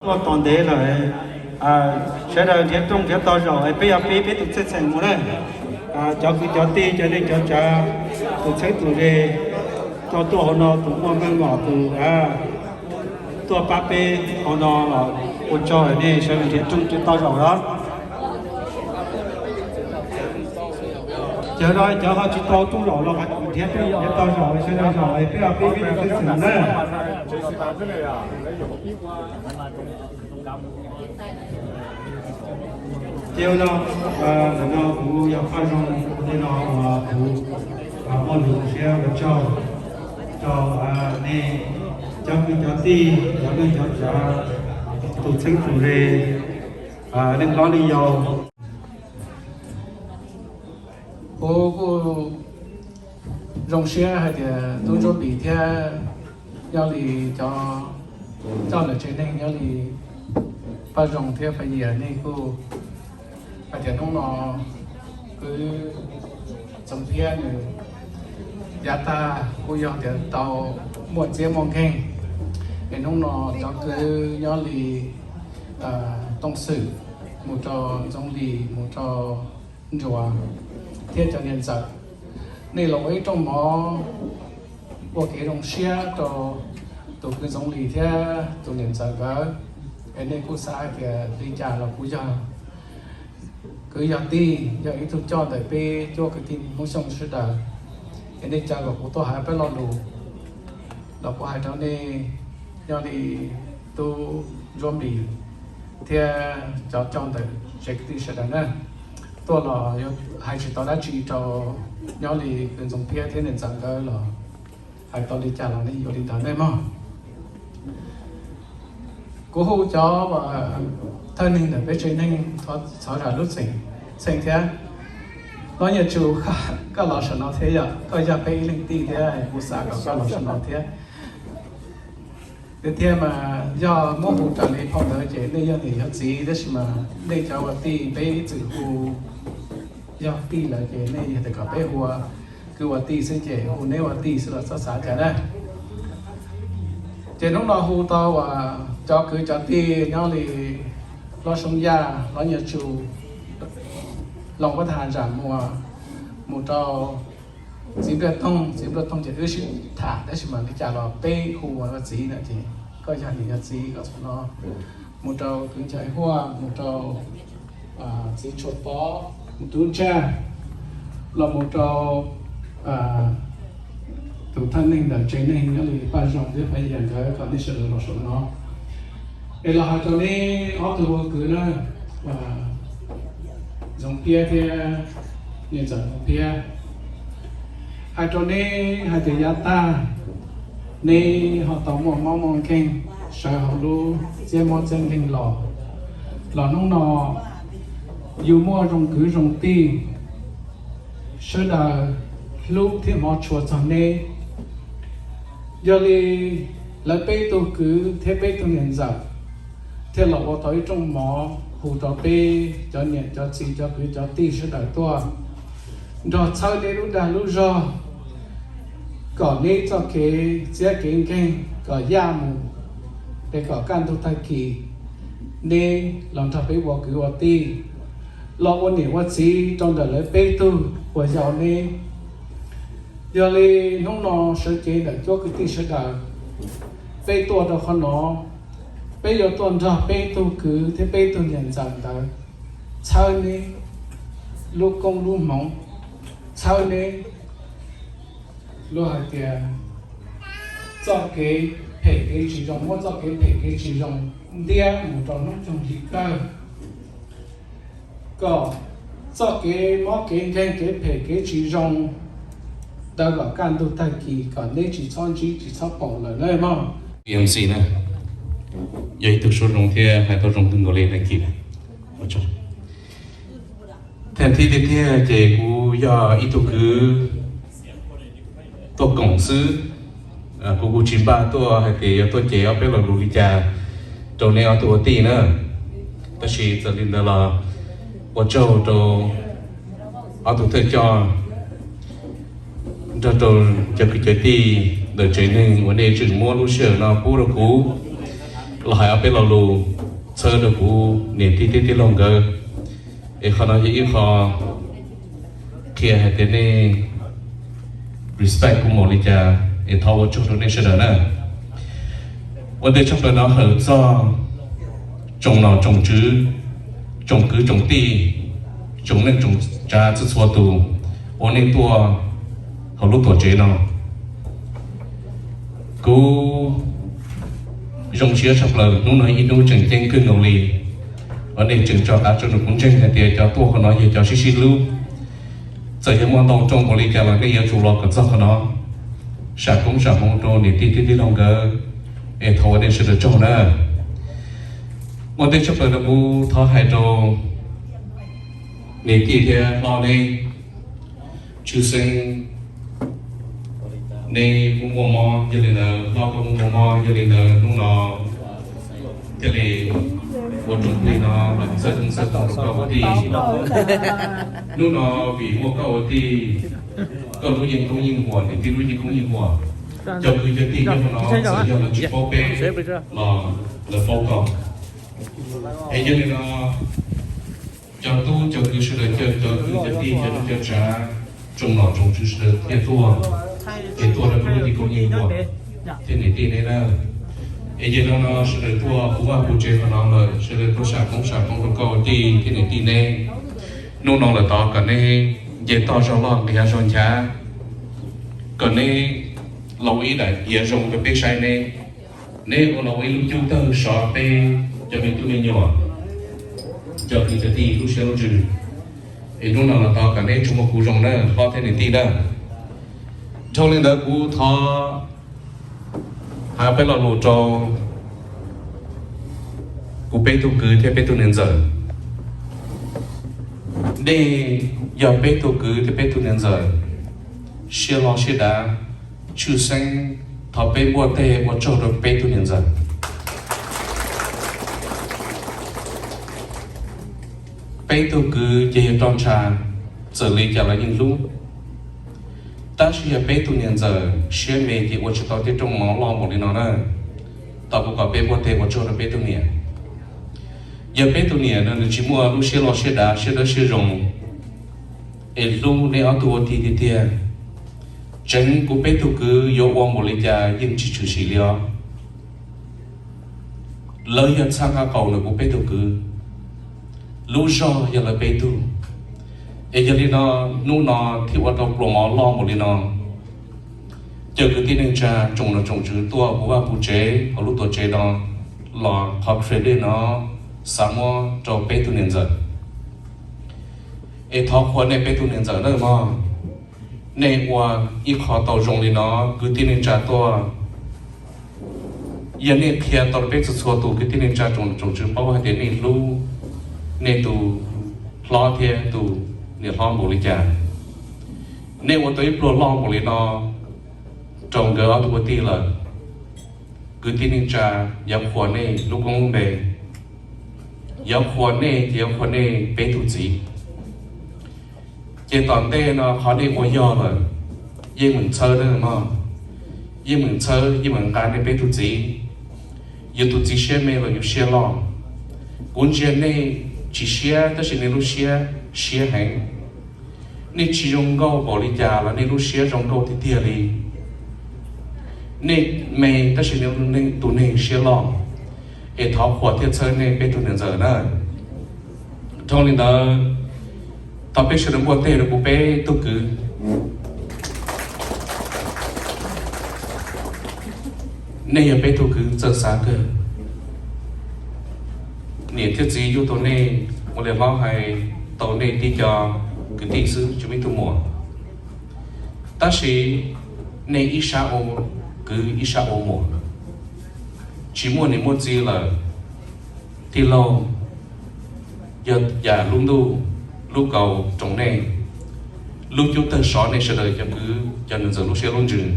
Tuaj tos ntev lawm, sawv daws nrhiav rooj nrhiav tog zaum es peb yuav pib peb tus txheej txheem mus na. Cov kwv cov tij cov neej cov tsav, tus txheeb tus ze, coj tuaj hauv no, tus muaj meej mom tus tuaj pab peb hauv no los ua tsaug nej sawv daws nrhiav rooj nrhiav tog zaum os. Cov no cov ho tsis tau rooj zaum los nrhiav rooj nrhiav tog zaum sawv daws zaum es peb ho pib peb tus txheej txheem na. Ces no, ntawm no kuv yog Paj Zoo, tej no uas kuv muaj lus zoo siab ua tsaug rau nej cov kwv cov tij, cov neej cov tsav, tus txheeb tus ze, neej hlob neej yau. Kuv kuj zoo siab hais tias tub Ntsuab Npis thiab nyob li cov coj lawv tsev neeg nyob li Paj Zoo thiab Paj Yias nej kuj hais tias hnub no kwv Ntxoov Phiab nws yav tag kuj yog tias tau muaj txiab muaj nkeeg, es hnub no cov kwv nyob li Tooj Xwm mus rau Ntxoov Lis mus rau Nruas thiab cov niam ntxawm, nej los ua ib rooj mov ua kev zoo siab rau tus kwv Ntxoov Lis thiab tus niam ntxawm nkawd, es nej kuj xav hais tias li cas los kuv yog kwv yog tij, yog ib tug coj ntawm peb cuab kwv tij Hmoob Xyooj sawv daws, es nej caw kom kuv tuaj hais peb lo lus los kuv hais rau nej nyob li tub Ntsuab Npis thiab cov coj ntawm tsev kwv tij sawv daws na. Tuaj los yuav hais tsis tau dab tsi rau nyob li kwv Ntxoov Phiab thiab niam ntxawm nkawd los hais tau li cas los nej yuav li ntawd nej mog. Kuv hu cov thawj neeg ntawm peb tsev neeg thov zam lub txheej thiab. Hlob Nyiaj Tsu, koj los saum no thiab yom, koj yog peb ib leeg tij thiab kuv xav kom koj los saum no thiab. Tiag tiag mas yog muab hu raws li phau ntawv ces nej yog niam yog txiv, tab sis mas nej cov ua tij peb ib txwm hu yog tij lawm ces nej yog tias kom peb hu ua kwv ua tij xwb ces hu neb ua tij xwb los txhob xav cas na. Ces hnub no hu tau uas cov kwv cov tij nyob li Hlob Soob Yaj, Hlob Nyiaj Tsu, Loos Vaj Thas, Zam Muas, mus rau txiv Npliaj Toog, txiv Npliaj Toog ces wb sib tham tab sis mas li cas los peb hu ua txiv na ces koj yog niam yog txiv koj txhob no, mus rau kwv Nchai Huaj, mus rau txiv Tshua Pov, mus Tub Ntsaj, los mus rau tus thawj neeg ntawm tsev neeg nyob li Paj Zoo thiab Paj Yas nkawd kom nej sawv daws los saum no. Es los hais rau neb ob tug ua kwv na, Ntxoov Phiab thiab niam ntxawm Ntxoov Phiab, hais rau neb hais tias yav tag neb ho tau muaj mob muaj nkeeg sawv hauv lub txiab mob txiab nkeeg los, los hnub no yus muaj zoo kwv zoo tij, sawv daws hlub thiab hmov tshua txog neb. Yog li lawv peb tug kwv thiab peb tug niam ntxawm thiaj los ua tau ib rooj mov hu rau peb cov niam cov txiv cov kwv cov tij sawv daws tuaj nrog txhawb neb lub dag lub zog, kom neb txoj kev txiab kev nkeeg kom yaj mus, es kom kaj ntug tag kis neb los nrog peb ua kwv ua tij, los ua niam ua txiv rau ntawm lawv peb tug uas yau neb. Yog li hnub no sawv cev ntawm cuab kwv tij sawv daws, peb tuaj rau qhov no, peb yuav tuaj nrog peb tug kwv thiab peb tug niam ntxawm ntawd txhawb neb lub koob lub hmoov, txhawb neb luag hais tias txoj kev phem kev tsis zoo, muab txoj kev phem kev tsis zoo ntiab mus rau hnub nyoog hli kawg, kom txoj kev mob kev nkeeg kev phem kev tsis zoo ntawd kom kaj ntug tag kis kom neb tsis txhob ntsib tsis txhob pom lawm na mog. E M C na, yog ib tug suab zoo thiab hais tau zoo kawg nkaus li tag kis. Thaj thib tiag tiag ces kuv yog ib tug kwv tuaj koom xwb, kuv kuj tsis npaj tuaj hais tias yuav tuaj cev ob peb lo lus li cas rau neb ob tug ua tij na. Tab sis txawm li ntawd los ua tsaug rau ob tug thawj coj nrog rau cov kwv cov tij ntawm tsev neeg uas nej tseem muab lub sij hawm no pub rau kuv. Los hais ob peb lo lus txhawb rau kuv niam tij thiab tij laug nkawd, es qhov no yog ib qho qhia hais tias nej respect kuv npaum li cas, es thov ua tsaug rau nej sawv daws na. Ua ntej tshaj plaws no hawm txog tsoom nom tsoom tswv, tsoom kwv tsoom tij, tsoom neej tsoom tsav txhua txhua tus uas nej tuaj hauv lub tuam tsev no. Kuv zoo siab tshaj plaws hnub no ib hnub tseem ceeb kawg nkaus li, uas nej tseem tso tav tso nws. Kuv ntseeg hais tias cov tuaj qhov no yog cov sib sib hlub. Txawm yog muaj ntau rooj npaum li cas los nej yuav tsum los kom txog qhov no. Sam koob sam hmoov rau niam tij thiab tij laug nkawd, es thov ua nej sawv daws tsaug na. Ua ntej tshaj plaws no kuv thov hais rau niam tij thiab hlob neb, tshwj xeeb neb kuj muaj mob, yog li ntawd hlob kuj muaj mob, yog li ntawd hnub no thiaj li ua rooj plig no los txhawb txhawb tau rau koj ua tij. Hnub no vim muaj koj ua tij, koj lub yeej koob yeej huam, niam tij lub yeej koob yeej huam, cov kwv cov tij nyob hauv no txawm yog lawv tsis paub peb los lawv paub koj. Es yog li no cov tub cov kwv sawv daws, cov kwv cov tij, cov neej cov tsav, tsoom nom tsoom tswv sawv daws thiaj tuaj, es tuaj rau koj lub yeej koob yeej huam thiab niam tij neb na. Es yog li no sawv daws tuaj puv vaj puv tsev qhov no lawm, sawv daws tuaj sam koob sam hmoov rau koj ua tij thiab niam tij neb. Hnub no lawm tod kom neb nce toj zog loj nqis hav zog nchav, kom neb los ua ib daim iav zoo rau peb saib neb, neb ua los ua ib lub cub tawg sov peb cov me tub me nyuam, cov kwv cov tij lub siab lub ntsws. Es hnub no los tod kom neb tsuas muaj kuv zoo na hlob thiab niam tij na. Dhau li ntawd kuv thov hais peb lo lus rau kuv peb tug kwv thiab peb tug niam ntxawm. Nej yog peb tug kwv thiab peb tug niam ntxawm, siab loj siab dav, tshwj xeeb thov peb npuaj teg ua tsaug rau peb tug niam ntxawm. Peb tug kwv ces yog roj ntsha, txawm li cas los yeej hlub. Tab sis yog peb tug niam ntxawm siab me ces ua tsis tau tej rooj mov loj npaum li no na. Tau kuv kom peb npuaj teg ua tsaug rau peb tug niam. Yog peb tug niam no nws tsis muaj lub siab loj siab dav, siab dawb siab zoo, es hlub neb ob tug ua tij tiag tiag, tseev kuv peb tug kwv yuav ua npaum li cas yeej tsis tshwm sim li os. Lawv yog txhaj nqaj qaum ntawm kuv peb tug kwv, lub zog yog lawv peb tug. Es yog li no, hnub no thiaj ua tau pluas mov loj npaum li no. Cov kwv tij neej tsa tsoom nom tsoom tswv tuaj puv vaj puv tsev hauv lub tuam tsev no los thov credit no xav muab rau peb tug niam ntxawm. Es thov qhuas nej peb tug niam ntxawm nawb mog. Nej ua ib qho tau zoo li no, kwv tij neej tsa tuaj, yog nej qhia tau rau peb txhua txhua tus kwv tij neej tsa tsoom tsoom tswv paub hais tias nej hlub nej tus hlob thiab tus niam hlob npaum li cas. Nej ua tau ib pluag loj npaum li no rau nkawd ob tug ua tij lawm. Kwv tij neej tsa yuav qhuas nej lub koob lub npe, yuav qhuas nej ces yuav qhuas nej peb tug txiv. Ces tom ntej no qhov nej ua yog lawm, yeej meem txhawb na mog, yeej meem txhawb yeej meem nqa nej peb tug txiv. Yus tus txiv siab me los yus siab loj. Kuv ntsia nej tsis siab tab sis nej lub siab siab heev. Nej tsis zoo nkauj npaum li cas los nej lub siab zoo nkauj tiag tiag li. Nej me tab sis nej tus neeg siab loj. Es thov qhuas thiab txhawb nej peb tug niam ntxawm na. Dhau li ntawd, thov peb sawv daws npuaj teg rau kuv peb tug kwv. Nej yog peb tug kwv txawj xav kawg. Niam thiab txiv yug tau nej ua li hlob hais, tau nej tib co kwv tij xwb tsis muaj ib tug muam. Tab sis nej ib sab ua kwv ib sab ua muam, tsis muaj niam muaj txiv lawm. Tij laug, yog yam lub ntuj lub kaus roos nej, lub cub tawg sov nej sawv daws cov kwv cov niam ntxawm lub siab lub ntsws.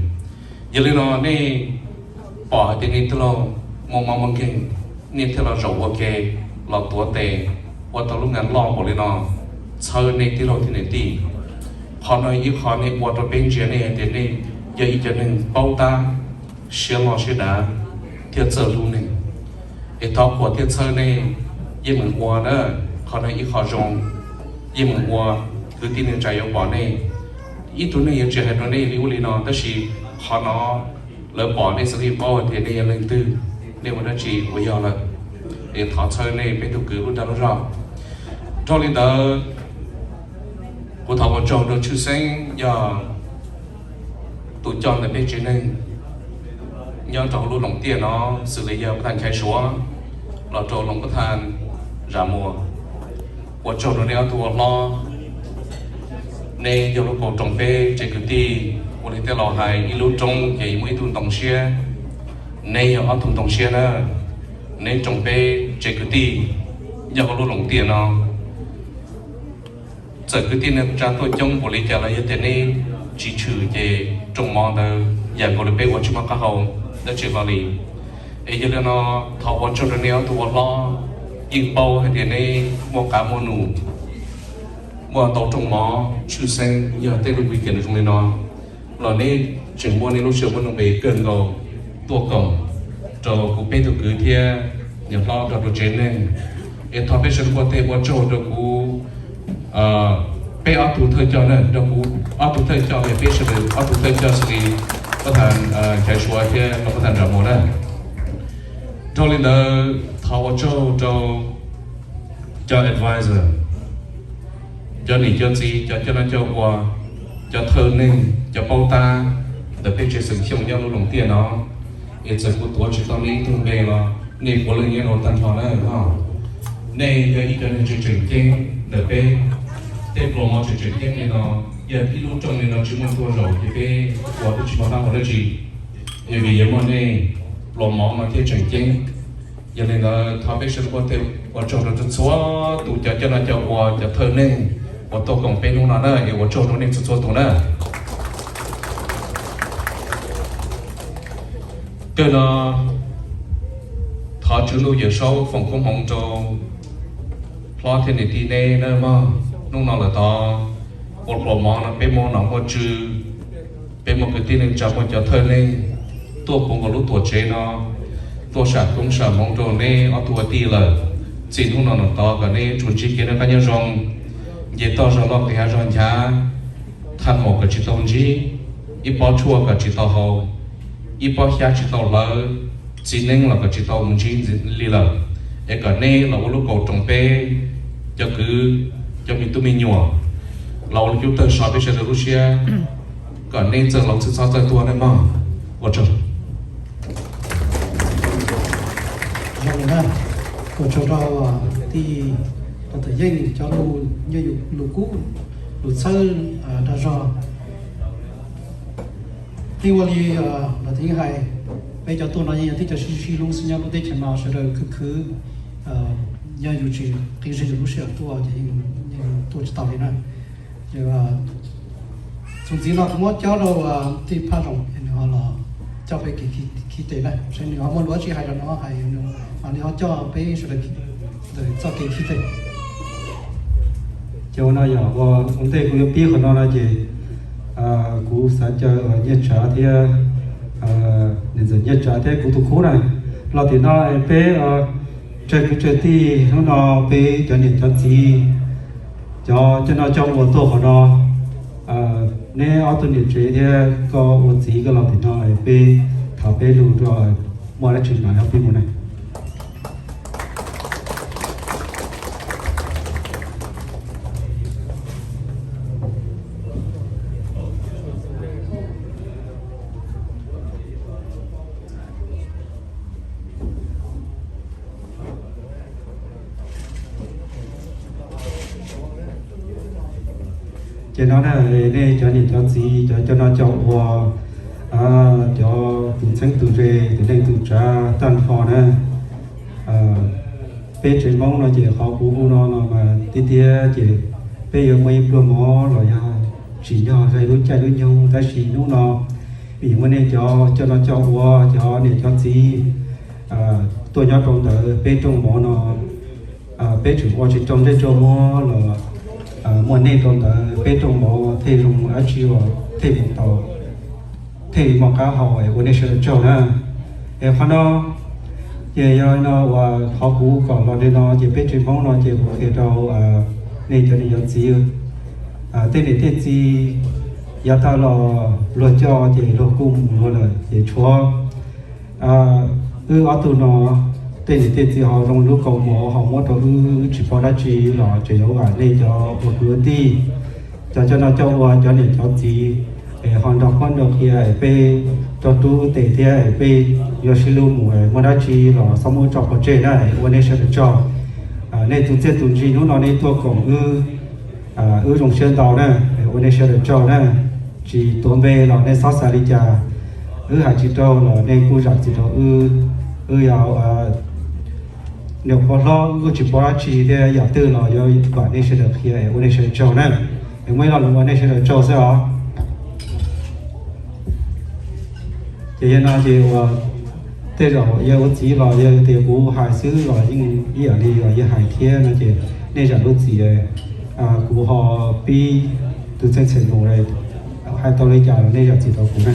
Yog li no nej pom hais tias nej tij laug muaj mob muaj nkeeg, nej thiaj los zaum ua ke, los tuav tes, ua tau lub ngas loj npaum li no, txhawb nej tij laug thiab niam tij. Qhov no ib qho nej ua rau peb ntsia nej hais tias nej yog ib co neeg paub tab, siab loj siab dav, thiab txawj hlub neeg. Es thov qhuas thiab txhawb nej, yeej meem ua na, qhov no ib qho zoo, yeej meem ua, kwv tij neej tsa yuav pom nej. Ib tug neeg yuav tsis hais rau nej li ub li no, tab sis qhov no lawv pom nej xws li paub hais tias nej yog leej twg, nej ua dab tsi uas yog lawm. Es thov txhawb nej peb tug kwv lub dag lub zog. Dhau li ntawd, kuv thov ua tsaug rau Tshwj Xeeb yog tus coj ntawm peb tsev neeg nyob rau hauv lub Loos Tiaj no, xws li yog pab thas Nchaiv Suav los rau Loos pab thas Zam Muas. Ua tsaug rau nej ob tug ua hlob, neb yog lub kaus roos peb tsev kwv tij. Ua li tej laus hais, ib lub roob ces muaj ib tug ntoo siab, neb yog ob tug ntoo siab na. Neb roos peb tsev kwv tij nyob hauv lub Loos Tiaj no. Txawm kwv tij neej tsa tuaj coob npaum li cas los yog tias neb tsis tshwm ces rooj mov ntawd yam nkaus li peb ua tsis muaj qab hau dab tsi hlo li. Es yog li no, thov ua tsaug rau neb ob tug ua hlob, yeej paub hais tias neb muaj qab muaj num, muaj ntau rooj mov. Tshwj Xeeb yog tej lub weekend zoo li no los neb tseem muab neb lub sij hawm muaj nuj nqis kawg nkaus tuaj koom rau kuv peb tug kwv thiab niam hlob nrog rau tsev neeg. Es thov peb sawv daws ua tes ua tsaug rau kuv, peb ob tug thawj coj na, rau kuv ob tug thawj coj, peb sawv daws ob tug thawj coj xws li pab thas Nchaiv Suav thiab rau pab thas Nram Muas na. Dhau li ntawd thov ua tsaug rau cov advisor, cov niam cov txiv, cov coj noj coj ua, cov thawj neeg, cov paub tab ntawm peb tsev xeem Xyooj nyob lub Loos Tiaj no. Es txawm kuv tuav tsis tau nej ib tug npe los nej puav leej nyob rau tag nrho na. Nej yog ib cov neeg tseem ceeb ntawm peb. Tej pluas mov tseem ceeb li no, yog ib lub rooj li no tsis muaj tuaj zaum ces peb ua twb tsis muaj qab hau dab tsi. Es vim yog muaj nej, pluas mov no thiaj tseem ceeb. Yog li ntawd thov peb sawv daws ua tes ua tsaug rau txhua tus cov coj noj coj ua, cov thawj neeg uas tuaj koom peb hnub no na, es ua tsaug rau nej txhua txhua tus na. Kawg no, thov Tswv Ntuj Yawm Saub foom koob hmoov rau hlob thiab niam tij neb na mog. Hnub no lawm tod, ua pluas mov no peb muaj nom muaj tswv, peb muaj kwv tij neej tsa, muaj cov thawj neeg tuaj puv nkaus lub tuam tsev no, tuaj sam koob sam hmoov rau neb ob tug ua tij lawm. Txij hnub no lawm tod kom neb tsuas ntsib kev noj qab nyob zoo, nce toj zog loj, nqis hav zog nchav, thaj maum kom tsis tau ntsib, ib pob tshuaj kom tsis tau haus, ib pob xyab tsis tau hlawv, txiv neeb los kom tsis tau mus ntsib li lawm. Es kom neb los ua lub kaus roos peb cov kwv, cov me tub me nyuam, los ua lub cub tawg so peb sawv daws lub siab, kom neb txawj laus txawj txhob txawj tuag nej mog. Ua tsaug. Zoo na, ua tsaug rau tij Pov Thawm Yeej cov lus, nyob yus lus kub, lus txhawb dag zog. Yeej ua li los tij hais, peb cov tuaj no yeej yog tib cov sib sib hlub xwb nyob lub teb chaws no sawv daws khwv khwv, yog yus tsis qi zog yus lub sij hawm tuaj ces yeej tuaj tsis tau li na. Ces txuas ntxiv no kuv muab cob rau tij Phaj Zoom nws ho los coj peb kev khi tes na, seb nws ho muaj lus dab tsi hais rau no hais, nws ho coj peb sawv daws ntawm txoj kev khi tes. Ces ua no yog ua ntej kuv yuav pib qhov no no ces kuv xav caw Nyiaj Tsav thiab, niam ntxawm Nyiaj Tsav thiab kuv tus khub na los tim no es peb tsawg kwv tsawg tij hnub no peb cov niam cov txiv, cov coj noj coj ua tuaj qhov no, neb ob tug niam tsev thiab koj ua txiv koj los tim no es peb thov peb lus rau, muaj dab tsi no peb mus na. Ces no na, nej cov niam cov txiv, cov coj noj coj ua, cov tus txheeb tus ze, tus neej tus tsav tag nrho na, peb tsev Hmoob no ces qhov kuv hu no no mas tiag tiag ces peb yuav muaj ib pluag mov los yog tsim nyog zaj lub caij lub nyoog, tab sis hnub no vim muaj nej cov coj noj coj ua, cov niam cov txiv tuaj nyob rau ntawm peb rooj mov no, peb tseem ua tsis raug ntsej raug muag los muaj nej rau ntawd peb rooj mov thiaj zoo dab tsi uas thiaj mus tau, thiaj muaj qab hau es ua nej sawv daws tsaug na. Es qhov no Ces yog no uas qhov kuv kom los li no ces peb tsev Hmoob no ces kuv qhia rau nej cov niam cov txiv, tej niam tej txiv yav tag los luag coj ces luag kuj mus luag lawm ces tshuav wb ob tug no, tej niam tej txiv ho zoo lub kaus mom ho muab rau wb, wb tsis paub dab tsi los tseem yuav vam nej cov ua kwv ua tij, cov coj noj coj ua, cov niam cov txiv, es ho nrog qhuab nrog qhia es peb rau rub tes thiab es peb yuav sib hlub mus es muaj dab tsi los txhob muab wb tso pov tseg na, ua nej sawv daws tsaug. Nej tus txiaj tus ntsig hnub no nej tuaj koom wb, wb zoo siab ntau na, ua nej sawv daws tsaug na. Tsis tuav npe los nej txhob xav li cas, wb hais tsis raug los nej kuj zam txim rau wb. Wb yog niam pog hlob, wb kuj tsis paub dab tsi thiab, yam twg los yuav kom nej sawv daws qhia es ua nej sawv daws tsaug na. Es muaj ib lo lus ua nej sawv daws tsaug xwb os. Ces yog no ces uas tej zaum yog ua txiv los yog tias kuv hais xwb los yeej ib yam li los yog hais thiab no ces nej zam lub txim. Kuv ho pib tus txheej txheem mus hais tau li cas los nej zam txim rau kuv na.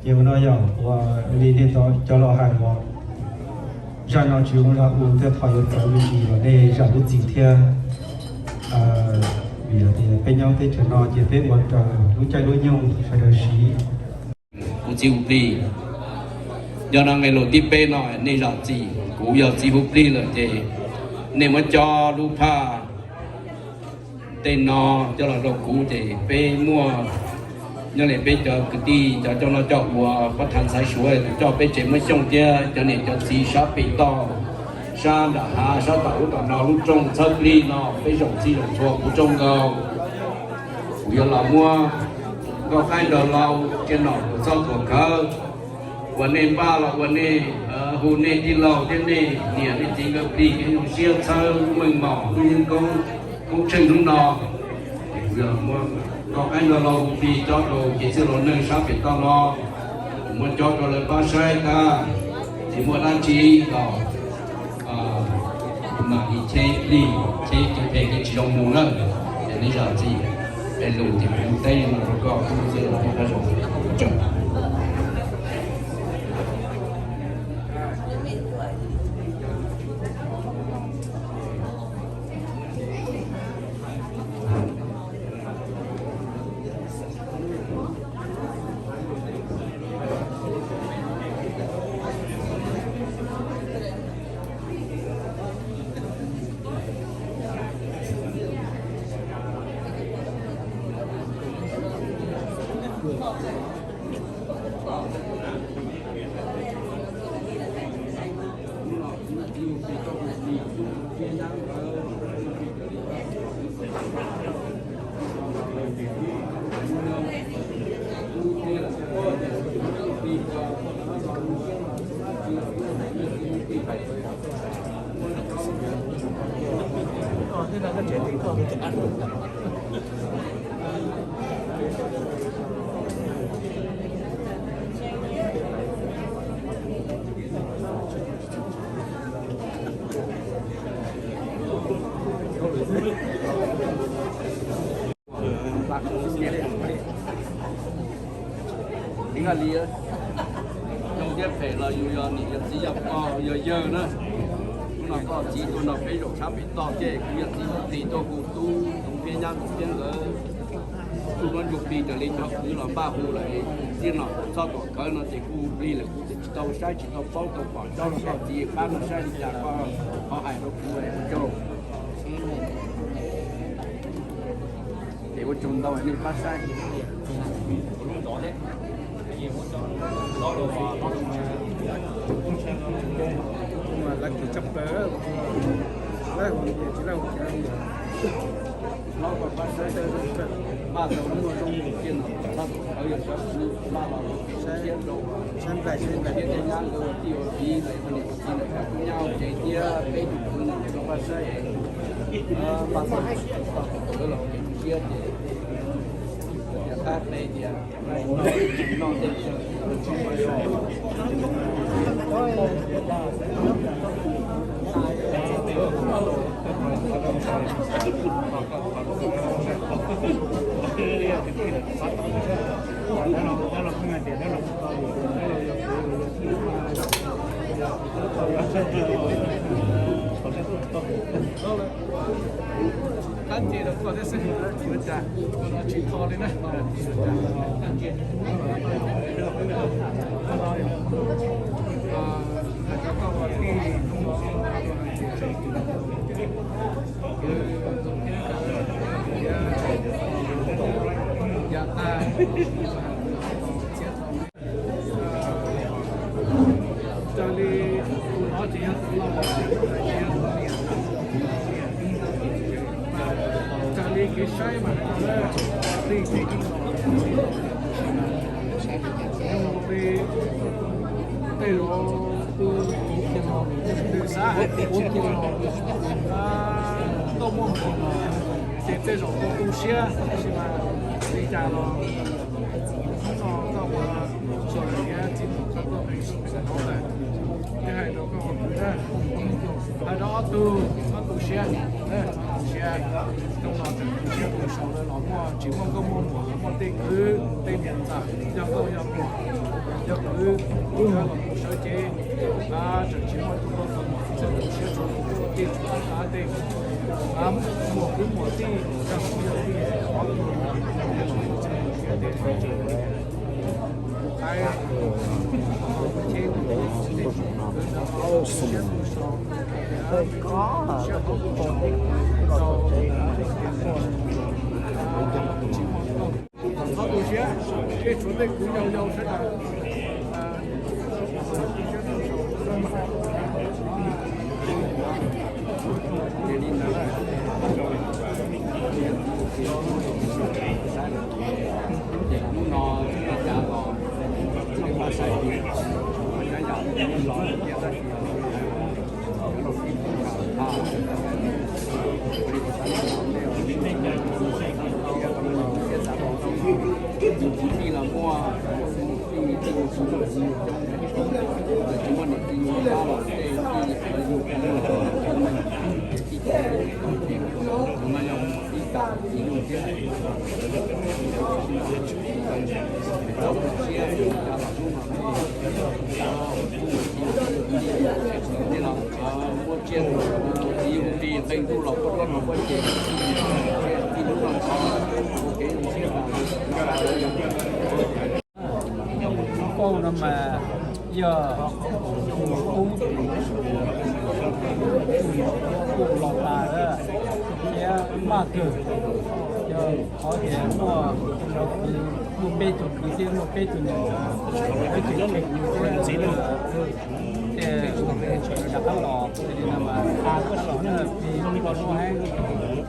Ces ua no yog ua li nej cov laus hais uas zaj no tsis zoo zaj u thiab, qhov yuav txawv me ntsis los nej zam lub txim thiab. Vim tias peb nyob teb chaws no ces peb ua raws lub caij lub nyoog sawv daws siv. Kuv txiv hu plig, yog no nqe lus thib peb no nej zam txim, kuv yog txiv hu plig lawm ces nej muab cob lub phaj tej no coj los rau kuv ces peb muaj, nyob li peb cov kwv tij cov coj noj coj ua, pab thav ntxhais suav tus coj peb tsev muab xyooj thiab cov niam cov txiv sab pem toj, sab nram hav, sab tom ub tom no lub rooj txhawb plig no peb zaum txij zaum txhua kuv tsaug nkaus. Kuv yuav los muab nkauj qaib nraug laus, tsia nom tuam txhoj tuam khawv, uas nej npaj los ua nej, hu nej tij laug thiab nej niam nej txiv nkawd plig kev zoo siab txhawb lub meej mom lub yeeb koob, koob tsheej hnub no. Ces kuv yuav los muab nkauj qaib nraug laus hu plig cob rau kev txwj laus neeg sab pem toj no, kuv muab cob rau lawv pab saib tag, tsis muaj dab tsi los mam li cheb plig, cheb kev phem kev tsis zoo mus na. Ces nej zam txim, es lus ces kuv teb li no rau koj, kuv txiv los peb pab zoo. Ib yam li zoo thiab phem los yus yog niam yog txiv yog pog yog yawg na. Hnub no koj txiv tuaj nrog peb zaum sab pem toj ces kuv yog txiv hu plig tuaj hu tub Toov Phiab Nyab Toov Phiab nkawd, tub Hlob Ntsuj Plig raws li cov kwv los npaj hu lawm, txij no txhob tuam khawv no ces kuv hu plig lawm kuv twb tsis tau saib tsis tau paub tau pom cob rau koj txiv pab no saib li cas koj ho hais rau kuv ua tsaug. Es ua tsaug ntau nej pab saib. Lab kis tshaj plaws, lab hauv ces tsis lab hauv ces lab hauv. Hlob koj pab saib, npaj tau muaj zoo mus kiag no, txhob tuam khawv yog sawv kuv npaj los siab rau, saib nplaig saib nplaig thiab tej nyab nkawd ua tij ua txiv lawm, niam txiv lawm, koj nyab ua tsev thiab peb tus kwv no ces koj pab saib, npaj tau txhob tuam khawv los kev siab ces Qab ces rau koj thiab xwb, tsis tho li na. Raws li tus no ces yog tus laus, raws li kev saib mas tij ces yeej los li tej zaum tus xav hais tias tsis los tuaj muaj hmoo los ces tej zaum tu tu siab, tab sis mas li cas los hnub no koj ua txog lawm thiab txiv tus koj tuaj pem lawm, thiaj hais rau koj ua kwv na. Hais rau ob tug, ob tug siab, ob tug siab, hnub no tseem tu siab tu saud lawm los muaj tsis muaj nkauj muaj muam los muaj tej kwv tej niam ntxawm yog nkauj yog muam yog kwv, los mus sawv cev, tseem tsis muaj tus nkauj tus muam txawj tu siab rau tej tej muam kwv muam tij, yog kwv yog tij, ob tug siab tej Txhob tu siab, tej tsuav tej kwv yau yau sawv daws. Ces hnub no ua cas los los ib tug kwv tij los muaj, tij tij tsis muaj niam tij yug pab los tej tij yug tij no yog ib tag tij yug thiab. Muab tsiaj tij yug tij qee ntuj los puab duab no puab ces tij hnub no ua kev zoo siab. Kauj no mas yog tus nyuam qub, tus nyuam qub los tas thiab maj kawg. Yog qhov tias muaj cov kwv, muaj peb tug kwv thiab muaj peb tug niam ntxawm, peb tug tsev kwv thiab ces rov qab los, ces li no mas tha koj saum na, plig los zoo heev, los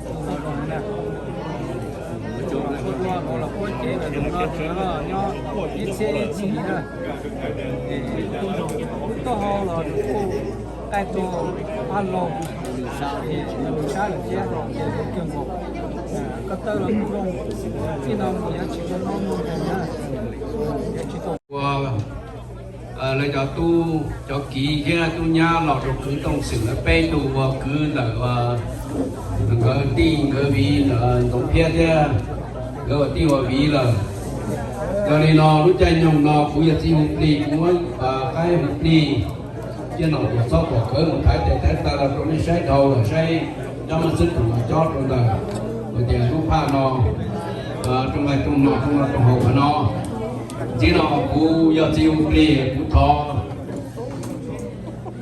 zoo heev na. Cov koj dua los puab cev lawm, tus no tus no nyob ib txhiab ib txhis na. Koj hau los kuj qaij rau Paj Laug, nws sab lawm thiab, ces zoo kawg nkaus. Koj tawb los kuj zoo, txij no mus yuav tsis tau noj mus na, yuav tsis tau. Ua lawv cov tub cov kiv thiab tub nyab los rau kwv Tooj Xwm lawv peb tug ua kwv ntawm nkawd tij nkawd viv Ntxoov Phiab thiab nkawd ua tij ua viv lawm. Yog li no lub caij nyoog no kuv yog txiv hu plig, kuv muab qaib hu plig thiab nom tuam txhob tuam kawv mus thaiv tes thaiv taw los rau nej saib dhau los saib, nyob muaj xwb tus los cob rau ntawm hais tias lub phaj no, rooj vag rooj no rooj no rooj haus qhov no. Ntxiv no kuv yog txiv hu plig, kuv thov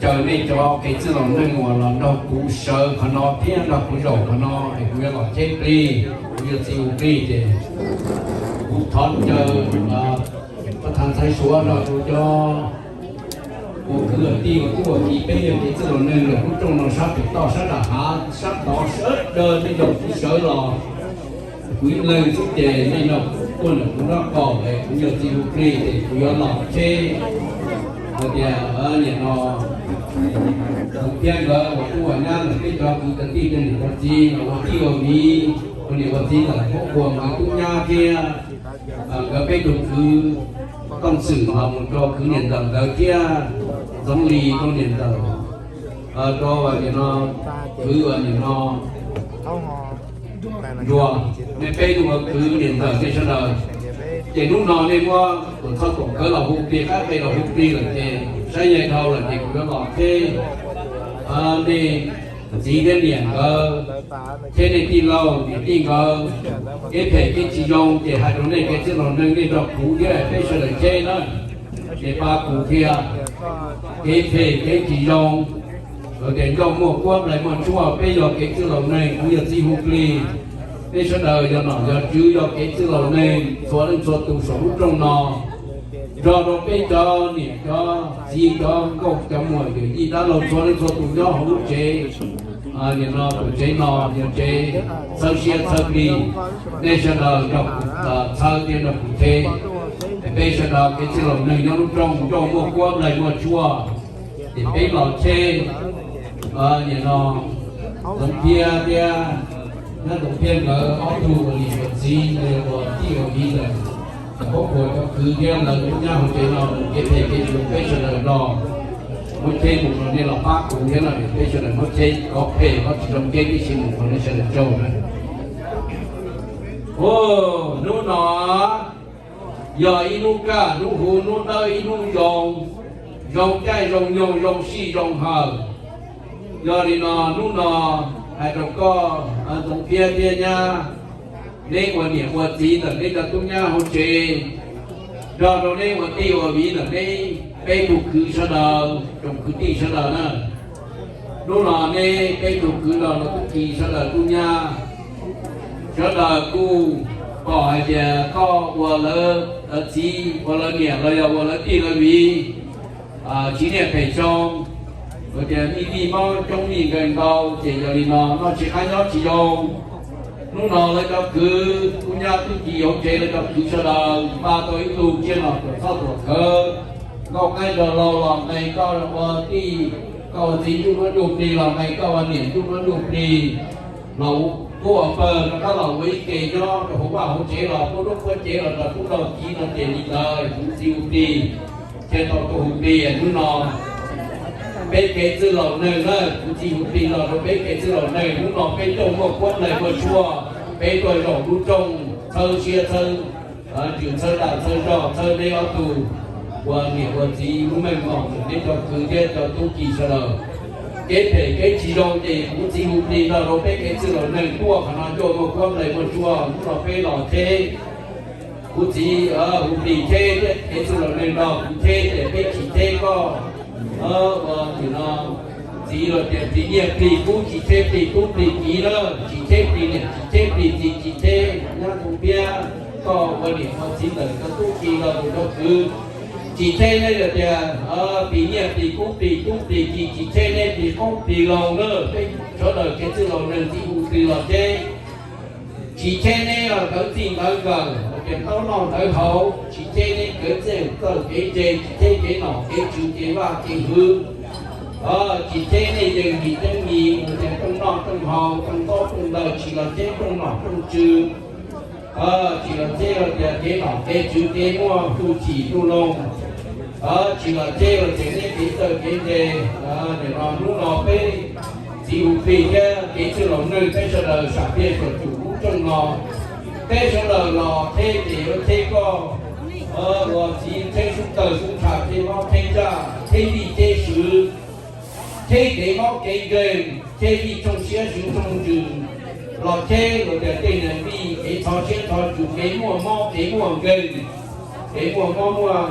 caw nej cov kev txwj laus neeg uas los nrog kuv sawv qhov no thiab nrog kuv zaum qhov no es kuv yuav los cheb plig, kuv yog txiv hu plig ces kuv thov caw pab thav ntxhais Suav nrog rau cov ua kwv ua tij ua tub ua kiv, peb yog kev txwj laus neeg lawm lub rooj no sab pem toj sab nram hav sab tod sawv daws nej zaum kuv sawv los kuv ib leeg xwb ces nej no tuaj ntawm kuv nraub qaum es kuv yog txiv hu plig ces kuv yuav los cheb. Hais tias nim no kuv thiab nkawd ua tub ua nyab ntawm peb cov kwv cov tij cov niam cov txiv los ua tij ua viv, ua niam ua txiv ntawm huab cua nkawd tub nyab thiab Nkawd peb tug kwv Tooj Xwm los mus rau kwv niam ntawm nkawd thiab Ntxoov Lis rau niam ntawm, rau nim no, kwv nim no Nruas, nej peb tug kwv niam ntawm nej sawv daws. Ces hnub no nej muab tuam txhoj tuam khawv los hu plig, qab qe los hu plig lawm ces saib yaig dhau lawm ces kuv yuav los theb nej txiv thiab niam nkawd thiab nej tij laug niam tij nkawd kev phem kev tsis zoo ces hais rau nej kev txwj laus neeg nej nrog kuv thiab peb sawv daws cheb na. Ces pab kuv thiab, kev phem kev tsis zoo, lawv tias ncauj muaj kuab nplaig muaj tshuaj, peb yog kev txwj laus neeg, kuv yog txiv hu plig, peb sawv daws yog nom yog tswv yog kev txwj laus neeg txhua leej txhua tus saum lub rooj no, nrog rau peb cov niam cov txiv cov nkauj cov muam yawm yij dab laug txhua leej txhua tus nyob hauv lub tsev, nim no tus tsev no yog tsev txhawb siab txhawb plig, nej sawv daws nrog kuv txhawb thiab nrog kuv cheb. Peb sawv daws kev txwj laus neeg nyob lub rooj, ncauj muaj kuab nplaig muaj tshuaj, ces peb los cheb nim no Ntxoov Phiab thiab, nyab Ntxoov Phiab nkawd ob tug ua niam ua txiv, ua tij ua viv ntawm Hmoob Puas cov kwv thiab lawv nyab hauv tsev no, kev phem kev tsis zoo peb sawv daws nrog muab cheb mus no, nej los pab kuv thiab no, peb sawv daws muab cheb qhov phem qhov tsis zoo kev tib si mus no, nej sawv daws tsaug na. Hnub no yog ib hnub kaj hnub huv hnub dawb ib hnub zoo, zoo caij zoo nyoog zoo sij zoo hawm. Yog li no hnub no hais rau koj Ntxoov Phiab thiab nyab, neb ua niam ua txiv ntawm neb cov tub nyab hauv tsev, nrog rau neb ua tij ua viv ntawm neb peb tug kwv sawv daws, tsoom kwv tij sawv daws na. Hnub no neb peb tug kwv los no tub ki sawv daws tub nyab sawv daws kuj pom hais tias koj ua lawv txiv ua lawv niam los yog ua lawv tij lawv viv tsis niaj phem xyoo, ua tias mij vij mob coob mij nkeeg ntau, ces yog li no noj tsis qab nyob tsis zoo. Hnub no lawv cov kwv tub nyab tub ki hauv tsev lawv cov kwv sawv daws npaj tau ib tug tsiaj nom tuam txhoj tuam khawv, nkauj qaib nrog laug los nqe koj ua tij, koj ua txiv ntuj muab ntuj plig los nqe koj ua niam ntuj muab ntuj plig, los kuj ua pawg rov qab los ua ib ke nyob rau hauv vaj hauv tsev los puab lub puab cev los rau kuj tau kiv no ces li ntawd kuv txiv hu plig, ces tau kuv hu plig hnub no. Peb kev txwj laus neeg na, kuv txiv hu plig los rau peb kev txwj laus neeg hnub no peb tuaj muaj kuab nplaig muaj tshuaj, peb tuaj zaum lub rooj txhawb siab txhawb ntsws txhawb dag txhawb zog txhawb neb ob tug ua niam ua txiv lub meej mom, neb cov kwv thiab cov tub ki sawv daws. Kev phem kev tsis zoo ces kuv txiv hu plig nrog rau peb kev txwj laus neeg tuaj qhov no tuaj muaj kuab nplaig muaj tshuaj, hnub no peb los cheb. Kuv txiv hu plig cheb thiab kev txwj laus neeg nrog kuv cheb ces peb tsis cheb koj ua tim no txiv los tias plig nyiaj plig kub, tsis cheb plig tub plig kiv na, tsis cheb plig niam tsis cheb plig txiv, tsis cheb nyab tus piab, koj ua niam ua txiv ntawm cov tub ki los tus cov kwv, tsis cheb neb los tias plig nyiaj plig kub plig tub plig kiv, tsis cheb neb plig qoob plig loo na, peb sawv daws kev txwj laus neeg txiv hu plig los cheb. Tsis cheb neb los nkawd txij nkawd nkawm, tias ntaub noj ntawv haus, tsis cheb neb kev txawj txawj kev ntse, tsis cheb kev nom kev tswv kev vaj kev hwv. Tsis cheb nej yeej yim teeb yim, tias tooj noj tooj haus, tooj ntaub tooj ntawv, tsis los cheb tooj nom tooj tswv. Tsis los cheb los tias kev nom kev tswv kev muaj hwj chim ntuj loog. Tsis los cheb los tias neb kev txawj kev ntse. Nim no hnub no peb txiv hu plig thiab kev txwj laus neeg peb sawv daws sam phiaj xuam tsum lub rooj no. Peb sawv daws los cheb ces yuav cheb koj ua txiv, cheb sub tawg sub ntsha, cheb mob cheb ntsaj, cheb vij cheb sw, cheb kev mob kev nkeeg, cheb vij tshooj siab sw tshooj ntsws, los cheb los tias tej neeg vij kev txhob siab txhob ntsws, kev muaj mob kev muaj nkeeg, kev muaj mob muaj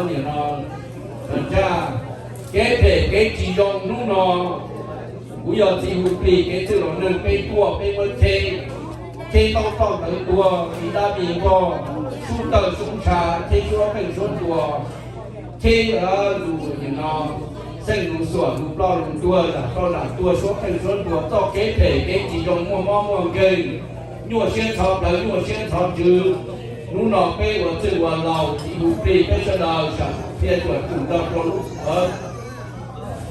nim no ntsaj. Kev phem kev tsis zoo hnub no kuv yog txiv hu plig kev txwj laus neeg peb tuaj peb muab cheb, cheb ntaub toj ntawv tuag, txiv dab mi npog, sub tawg sub ntsha, cheb suab qeej suab ntuas, cheb lus nim no xeej lus xuam lus ploj lus ntuag, zam ploj zam tuag, suab qeej suab ntuas, txoj kev phem kev tsis zoo muaj mob muaj nkeeg, nyuaj siab ntxhov plawv nyuaj siab ntxhov ntsws. Hnub no peb ua txwj ua laus txiv hu plig peb sawv daws sam phiaj xuam tsum nrog rau lub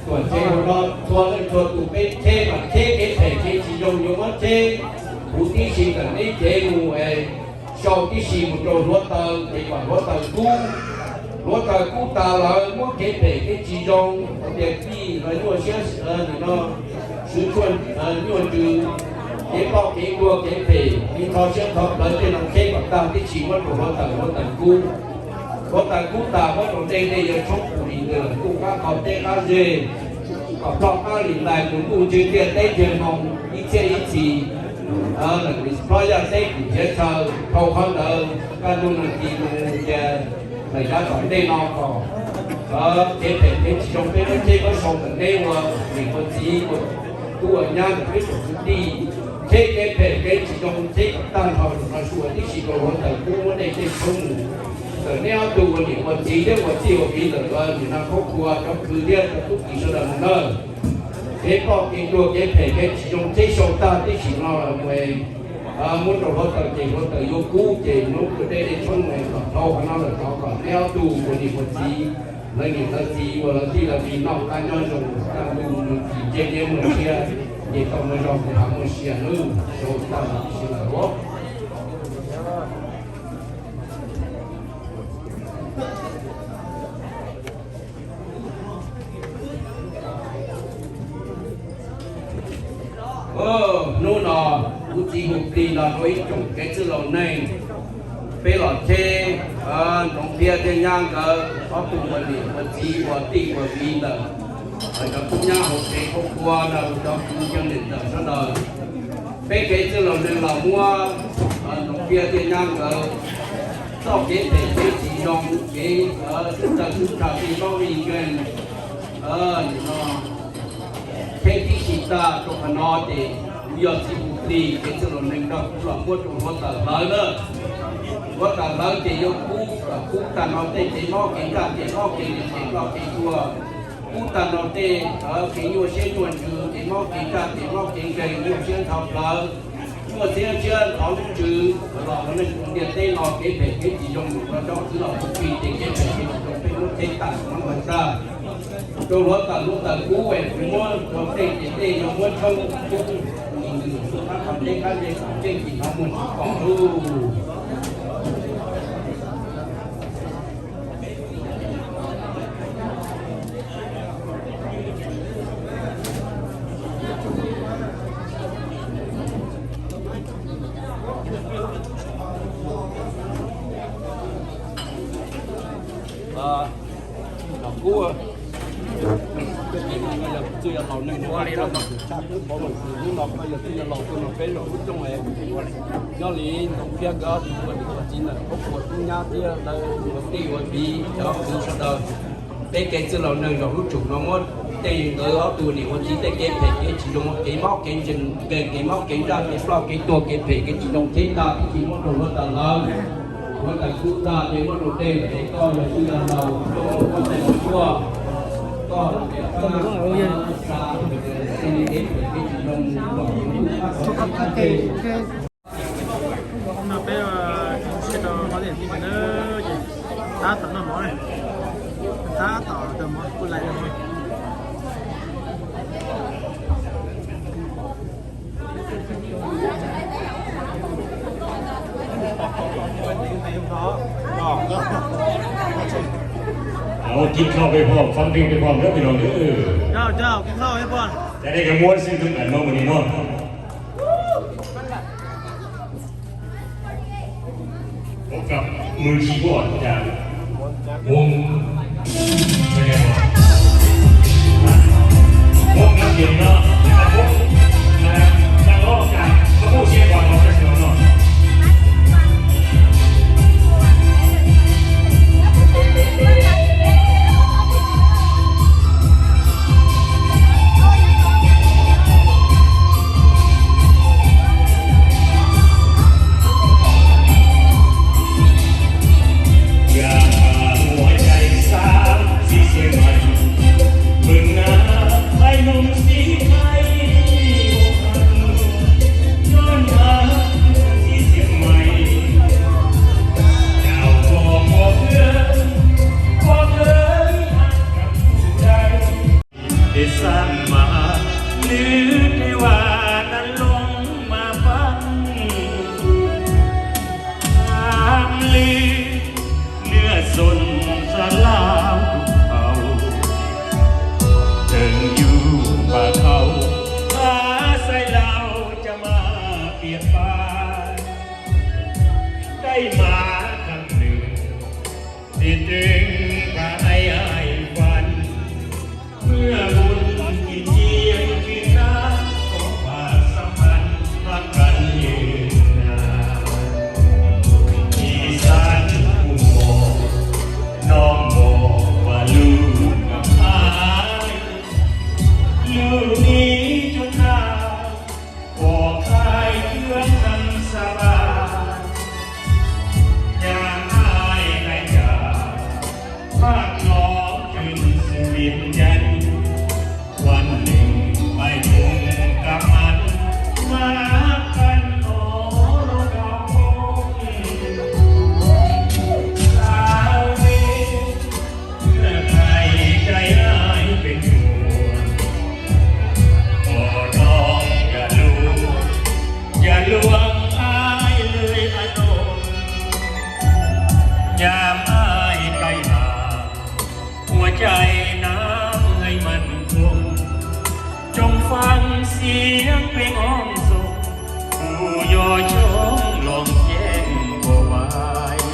tuam tsev hauv no txhua leej txhua tus peb cheb mas cheb kev phem kev tsis zoo yuav muab cheb huv tib si ntawm neb cev mus es sau tib si mus rau hluav taws, ces kom hluav taws kub. Hluav taws kub tas lawm muab kev phem kev tsis zoo, hais tias tij los nyuaj siab, nim no swv tshuaj nyuaj ntsws, kev ploj kev tuag kev phem, kev ntho siab ntho plawv tej no teb kom tag tib si muab rau hluav taws, hluav taws kub. Hluav taws kub tas muab rau dej, dej yuav tshoob pum li ntawd lawm ntuj qab qhov teb qab zej, kom ploj qab li ntais mus ntuj ntseg ntiaj teb ntseg moo ib txhiab ib txhis. Lawm plob yaj teb kum nrhiav chaw dhau qhov ntawd, kaj ntug nws ti mus cia lawm yav tom ntej no kom kev phem kev tsis zoo peb muab teb muab sau ntawm neb ua niam ua txiv, ua tub ua nyab ntawm peb tsoom kwv tij, teb kev phem kev tsis zoo teb kom tag nrho tus no sua tib si rau hluav taws kub muab dej tej tshoob mus. Ntawm neb ob tug ua niam ua txiv thiab ua txij ua viv ntawm nim no khaub khua cov khw thiab cov tub ki sawv daws mus nawb. Kev ploj kev tuag kev phem kev tsis zoo teb sau tag tib si no lawm mus, muab rau hluav taws ces hluav taws yuav kub ces muab tua dej dej tshoob mus kom dhau qhov no lawm thov kom neb ob tug ua niam ua txiv, lawv niam lawv txiv ua lawv tij lawv viv noj qab nyob zoo, kaj ntug nws tsis ntsej liab muaj siab, nce toj muaj zog nce hav muaj sia nawb, sau tag tib si lawm. Hnub no kuv txiv hu plig los rau ib tsoom kev txwj laus neeg, peb los cheb Ntxoov Phiab thiab nyab nkawd ob tug ua niam ua txiv ua tij ua viv ntawm cov tub nyab hauv tsev khaub khua ntawd, cov kwv tij neej tsa sawv daws. Peb kev txwj laus neeg los muab Ntxoov Phiab thiab nyab nkawd txoj kev phem kev tsis zoo, kev sib tawg sib tham li paub li nkeeg, nim no teb tib si tag rau qhov no ces kuv yog txiv hu plig, kev txwj laus neeg nrog kuv los muab rau hluav taws hlawv na. Hluav taws hlawv ces yuav kub, kub tag no tej kev mob kev ntsaj kev mob kev nkeeg kev ploj kev tuag, kub tag no tej kev nyuaj siab nyuaj ntsws kev mob kev ntsaj kev mob kev nkeeg nyuaj siab ntho plawv, nyuaj siab ntshiab ntho lub ntsws los ua neej ua ntiaj teb no kev phem kev tsis zoo mus rau cov txwv los hu plig ces kev phem kev tsis zoo peb muab teb tag muab hlawv tag. Rau hluav taws hluav taws kub es kuv muab rau tej ces tej yuav muab tshoob kub, nws nws qab qhov teb qab zej kom tej tsis tau muaj tsis pom lub. Los kub, txwj yog laus neeg ua li no, tus tshaj kub pov los tus lub no koj yog txwj yog laus tuaj no peb zaum lub rooj es nyob li Ntxoov Phiab nkawd ob tug ua niam ua txiv ntawm khaub khua tub nyab thiab lawv ua tij ua viv cov kwv sawv daws. Peb kev txwj laus neeg zaum lub tsum no muab tej nkawd ob tug niam ua txiv tej kev phem kev tsis zoo, kev mob kev nkeeg, kev mob kev ntsaj, kev ploj kev tuag, kev phem kev tsis zoo teb tag tib si muab rau hluav taws hlawv. Hluav taws kub tag ces muab rau dej, ces koj yog txwj yog laus, koj tej laus tuaj, koj ces koj sa, tej kev phem kev tsis zoo los mus rau qab qhov teb qab zej. No peb sib rau hauv tiam ti na, ces tab tom noj mov ne, tab tom rau mov kuj lais rau mov. Ua kib khau peb pom, fab peb pom, peb pom, peb pom. Cov nej cov muab xwb tus nqaim no mus ni no. Peb cov mws tsis pom cas, muab, muab ngab tias no, muab, tag los cas, muab siab pom los tag no no. Tes xav mas nws tes vas nas loo mas pab. Faam siab kue ob ntxoog, kuv yuav coob loo yeej npaum vais.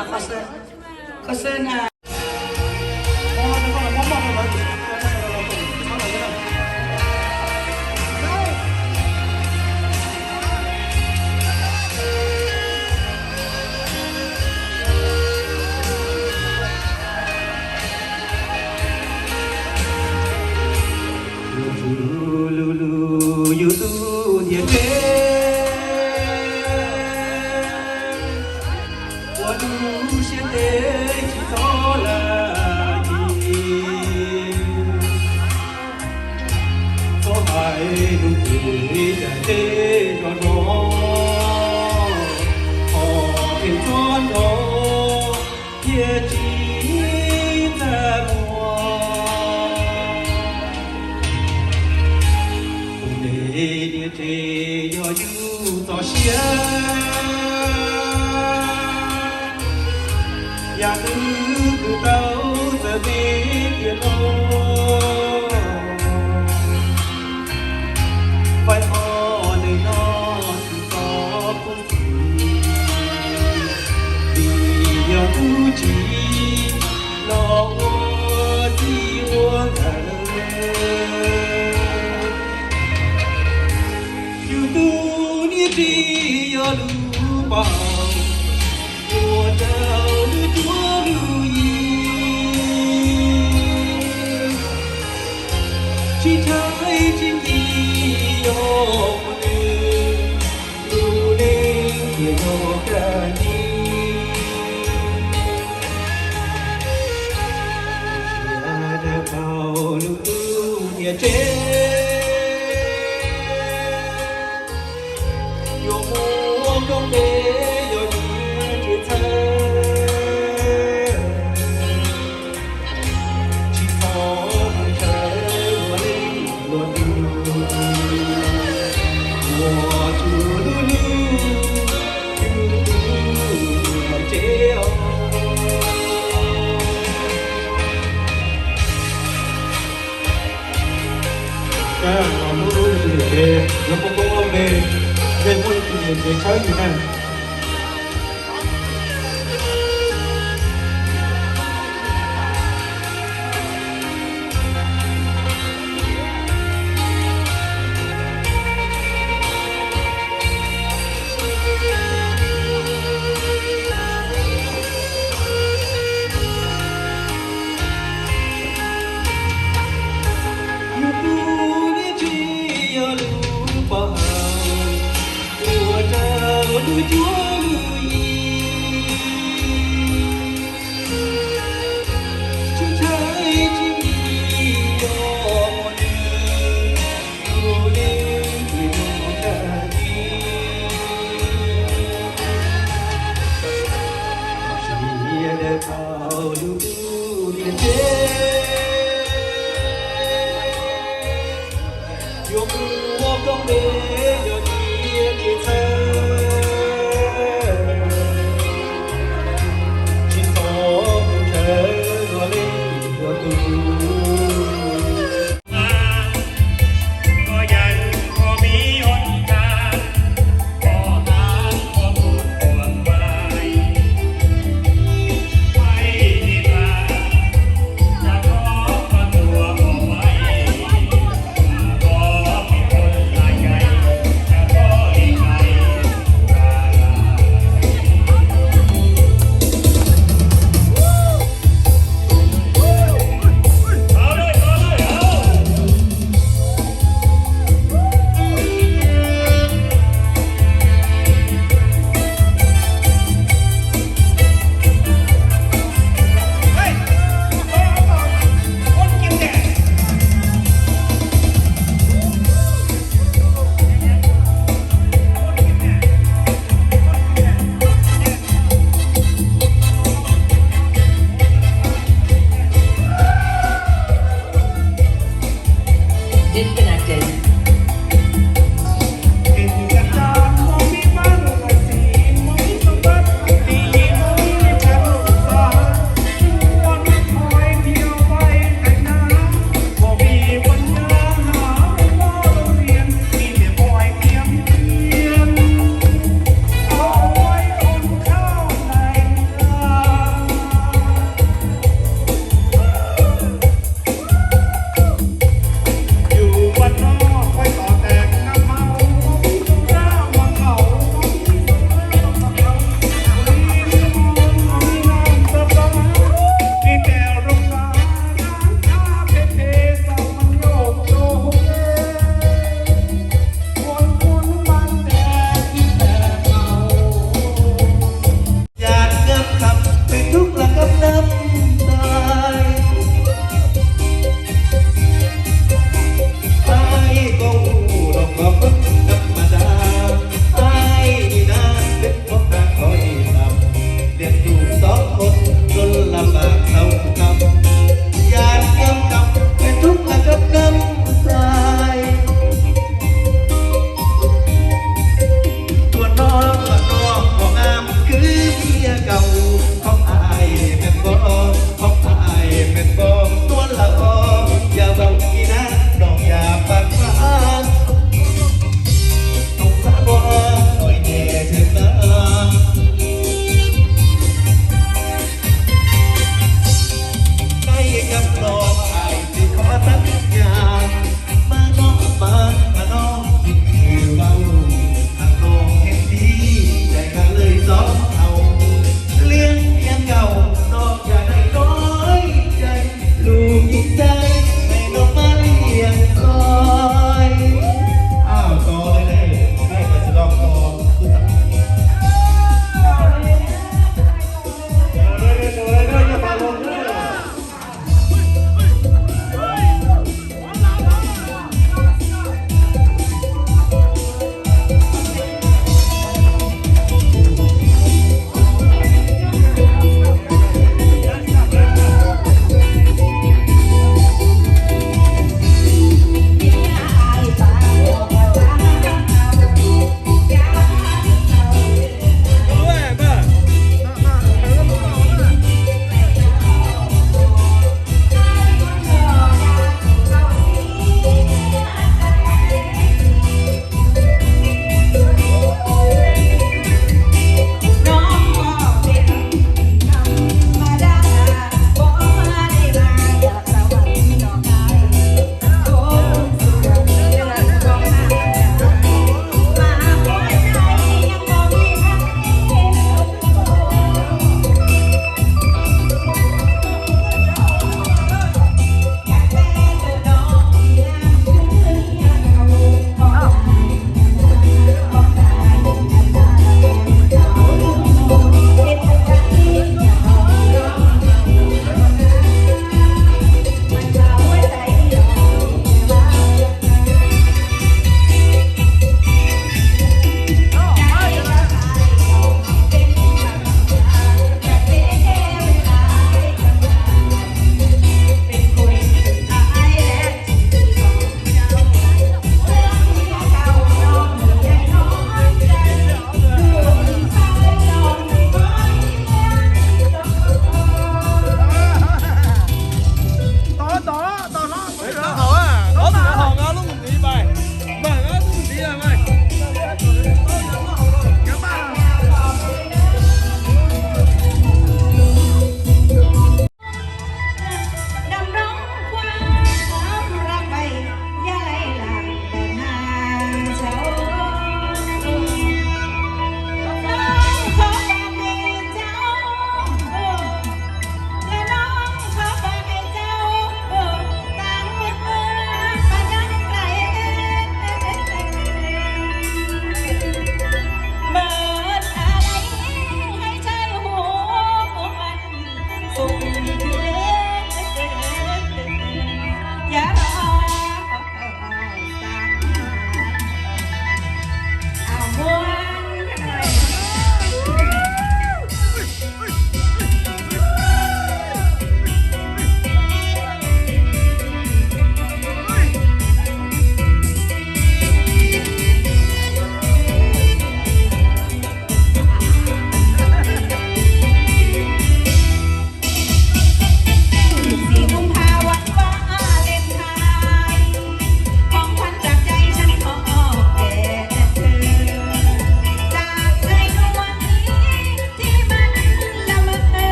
Qhov xwb, qhov xwb na. Yus tsum lug lug yus tug niam tsev, ua lub siab ntev tsis txhob lam dim. Txhob hais lus phem cas tej zog zog, qhov phem txhob nrog thiaj tsis txaj muag. Tus me niam tsev yog yus txoj sia, yam twg kuj tau txawm peb tiam no. Faib qhov ntawm no tsis txhob pub txwv, vim yog tub tsis los ua txij ua nkawm. Yus tug niam tsev yog lub paj hauv, ua rau lub cuab lub yig, tsis ntshai tsis nkim yog mus nws, lub neej tiag yog kaj ntug. Sia dawb paug lub niam tsev, yuav muab koob npe yog nyiaj tsis txhawj, tsis txhob mus ntshaw luag leej luag tus, ua tsuj lub hlwb yus tug niam tsev os. Muab lub niam tsev, yuav muab koob npe, ntshe muaj ib tug niam tsev tshawb yus na. Yus tug niam tsev yog lub paj hauv, ua rau lub cuab lub yig, tsis ntshai tsis nkim yog mus nws, lub neej tiag yog kaj ntug. Sia dawb paug lub niam tsev, yuav muab koob npe yog nyiaj tsis txhawj, tsis txhob mus ntshaw luag leej luag tus.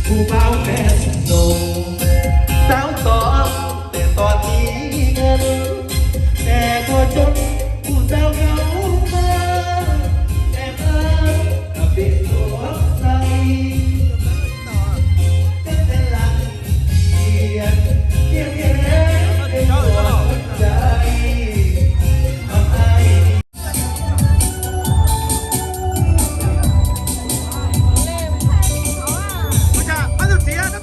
Kuv paub neb xub ntus, sawv tau tes tos tiv nkees, es koj coj kuv sawv hauv mas, es mas, peb tuaj xaiv, peb xaiv lam tias, tias, tias, es tuaj xaiv, mas ai. Ua cas pab tus txiv no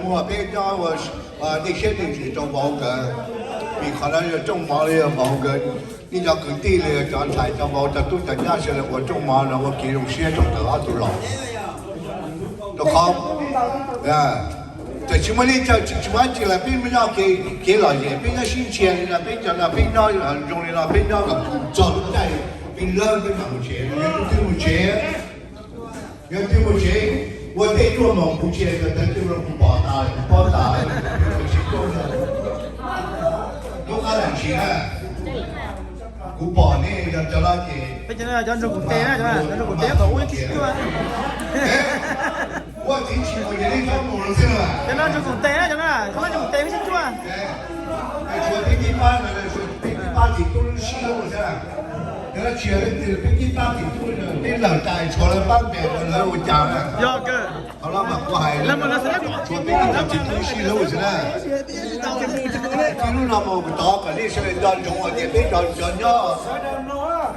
Muaj peb nyob ua dej siab dej ntsws rau vauv nkawd, vim qhov no yog rooj mov li yog vauv nkawd, nej cov kwv tij li cov ntxhais cov vauv cov tub cov nyab sawv daws ua rooj mov no ua kev zoo siab rau nkawd ob tug los. Rau qhov tsis muaj nej caw tsis muaj dab tsi los peb muaj nyob kev lom zem, peb nyob sib ntsia li no, peb cov no peb nyob zoo li no, peb nyob kom txog lub caij peb lawb peb mam mus tsev, yog twb mus tsev, yog twb mus tsev, ua tej duaj moos kuv tsis tau, twb kuv pom tas, kuv paub tas, tsis tuaj lub qab lam tsis na. Kuv pom nej yog cov no ces cov ntsoog kuv tes na, cov ntsoog kuv tes thaum ub tsis cuag. Ua txiv tsis mus ces nej txhob mus lawm xwb na. Cov no ntsoog kuv tes na, cov no ntsoog kuv tes tsis cuag. Tshuav peb tib pab no, tshuav peb tib pab txiv tub lub sib hlub xwb. Cov no tsis yog leej twg, peb tib pab txiv tub, peb lawm tas tshuav lawv pab ntes lawv ua cas na. Qhov no mas kuv hais, tshuav peb tib pab txiv tub lub sib hlub xwb na. Ib lub no mas kuv thov kom nej sawv daws nco ntsoov hais tias peb cov nyob,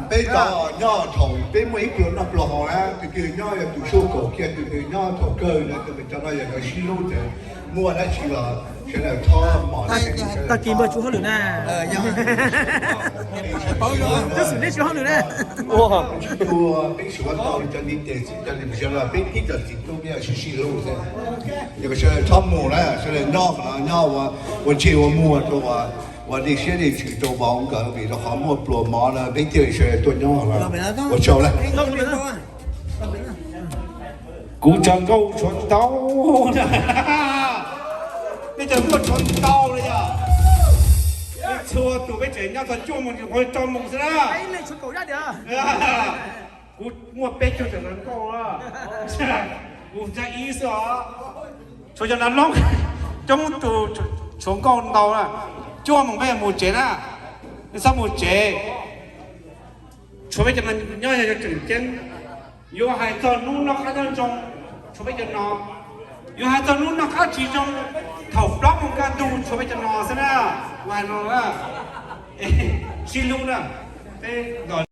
peb cov nyob thaum peb muaj ib pluas noj pluas haus na, tus twg nyob yog tus sub kaum kiag, tus twg nyob thaum kawg no, tus cov no yog cov sib hlub ces muaj dab tsi los sawv daws txhob mom tag kis npawg tsis hauj lwm na. Tab sis nej tsis hauj lwm na. Peb suav tau cov ntiv tes txij cov ntiv sawv los peb tib cov txiv tub peb sib sib hlub xwb. Yog sawv daws txhob mus na, sawv daws nyob qhov no nyob ua ntsej ua muag rau, ua dej siab dej ntsws rau vauv nkawd vim rau qhov muaj pluas mov no peb thiaj li sawv daws tuaj nyob no. Ua tsaug na. Kuv cov nkauj tshuav ntau na. Peb cov nkauj tshuav ntau li yog. Peb txhua tus peb tseem nyob txog cuaj moos rau moos xwb na. Kuv muaj peb caug tawm nkauj, kuv ntshai ib xwb os. Tshuav cov no loob, coob tus tshuav nkauj ntau na. Cuaj moos peb yuav mus tsev na, nej txhob mus tsev. Tshuav peb cov no nyob yog tseem ceeb. Yuav hais txog hnub noj qab nyob zoo, tshuav peb cov no. Yuav hais txog hnub noj qab tsis zoo, thaum plaub moos kaj ntug tshuav peb cov no xwb na. Kuv hais no na, sib hlub na, peb nto